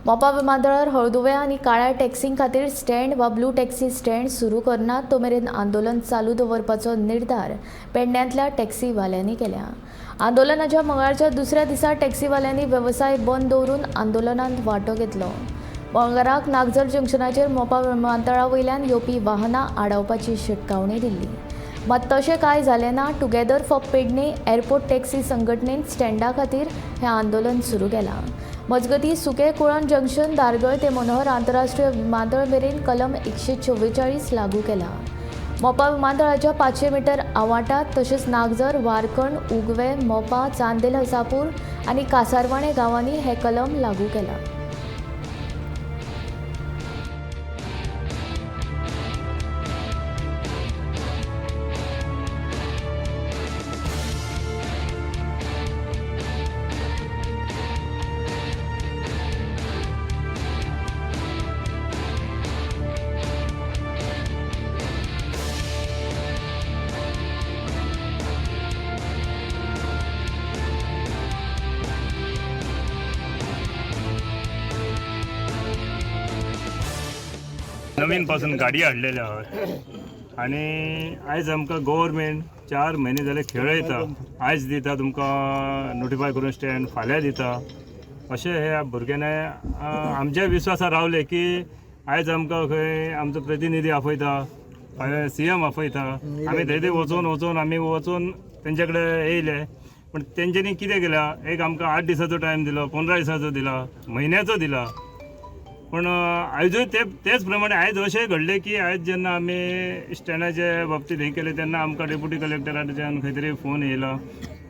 मोपा विमानतळार हळदुव्या आनी काळ्या टॅक्सीं खातीर स्टँड वा ब्लू टॅक्सी स्टँड सुरू करना तो मेरेन आंदोलन चालू दवरपाचो निर्धार पेडण्यांतल्या टॅक्सीवाल्यांनी केल्या. आंदोलनाच्या मंगळारच्या दुसऱ्या दिसा टॅक्सीवाल्यांनी वेवसाय बंद दवरून आंदोलनांत वांटो घेतलो. मंगळाराक नागझर जंक्शनाचेर मोपा विमानतळा वयल्यान येवपी वाहनां आडावपाची शिटकावणी दिल्ली. मात तशें कांय जालें ना. Together for Pedne airport taxi संघटनेन स्टँडा खातीर हें आंदोलन सुरू केलां. मजगतीं, सुकें कुळण जंक्शन दारगळ ते मनोहर आंतरराष्ट्रीय विमानतळ मेरेन कलम 144 लागू केला. मोपा विमानतळाच्या 500 मिटर आवाटात तशेंच नागझर, वारकण, उगवे, मोपा, चांदेल, हसापूर आनी कासारवाणे गांवांनी हें कलम लागू केलां. नवीन पासून गाडी हाडलेल्या आहात आनी आयज आमकां गव्हर्मेंट 4 म्हयने जाले खेळयता. आयज दिता तुमकां नोटिफाय करून स्टँड, फाल्यां दिता. अशें हे भुरग्यांनी आमच्या विस्वासार रावले की आयज आमकां खंय आमचो प्रतिनिधी आपयता, फाल्यां सीएम आपयता. आमी थंय थंय वचून वचून आमी वचून तेंचे कडेन येयले, पूण तेंच्यांनी कितें केलां, एक आमकां 8 दिसाचो टायम दिलो, 15 दिसाचो दिला, म्हयन्याचो दिला. पूण आयजूय ते तेच प्रमाणे आयज अशें घडलें की आयज जेन्ना आमी स्टँडाचे बाबतींत हें केलें तेन्ना आमकां डेप्युटी कलेक्टराच्यान खंय तरी फोन येयलो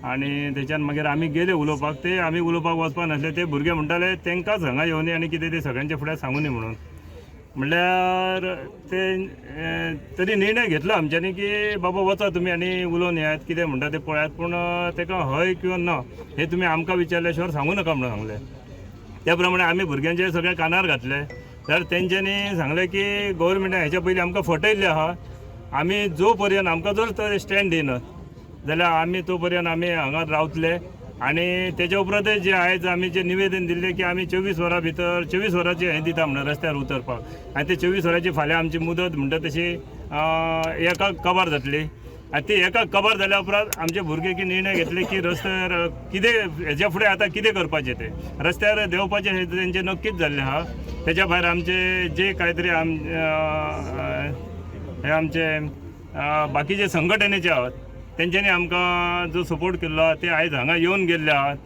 आनी तेच्यान मागीर आमी गेले उलोवपाक. ते आमी उलोवपाक वचपा नासले. ते भुरगे म्हणटाले तांकांच हांगा येवनी आनी कितें ते सगळ्यांच्या फुड्यान सांगुनी म्हणून. म्हणल्यार ते तरी निर्णय घेतलो आमच्यांनी की बाबा वचा तुमी आनी उलोवन येयात, कितें म्हणटा तें पळयात, पूण ताका हय किंवा ना हें तुमी आमकां विचारल्या शिवाय सांगू नाका म्हणून सांगलें. त्या प्रमाणे आमी भुरग्यांचे सगळे कानार घातले. तर तेंच्यांनी सांगलें की गव्हर्मेंटान हेच्या पयलीं आमकां फटयल्लें आहा. आमी जो पर्यंत आमकां जर स्टँड दिनात जाल्यार आमी तो पर्यंत आमी हांगा रावतले. आनी तेच्या उपरांतय जे आयज आमी जे निवेदन दिल्लें की आमी 24 वरां भितर 24 वरांचे हें दिता म्हणून रस्त्यार उतरपाक, आनी ते 24 वरांची फाल्यां आमची मुदत म्हणटा तशी एका कबार जातली. आनी ती एका कबार जाल्या उपरांत आमचे भुरगे की निर्णय घेतले की रस्त्यार कितें हेच्या फुडें आतां कितें करपाचें, तें रस्त्यार देंवपाचें हें तेंचें नक्कीच जाल्लें आहा. तेच्या भायर आमचे जे कांय तरी हे आमचे बाकीचे संघटनेचे आहात तेंच्यांनी आमकां जो सपोर्ट केल्लो आहा ते आयज हांगा येवन गेल्ले आहात.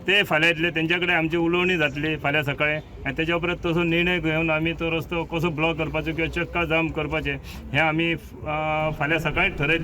ते फाल्यां येतले, तेंच्या कडेन आमची उलोवणी जातली फाल्यां सकाळीं आनी तेच्या उपरांत तसो निर्णय घेवन आमी तो रस्तो कसो ब्लॉक करपाचो किंवा चक्का जाम करपाचें हें आमी फाल्यां सकाळीं ठरयतले.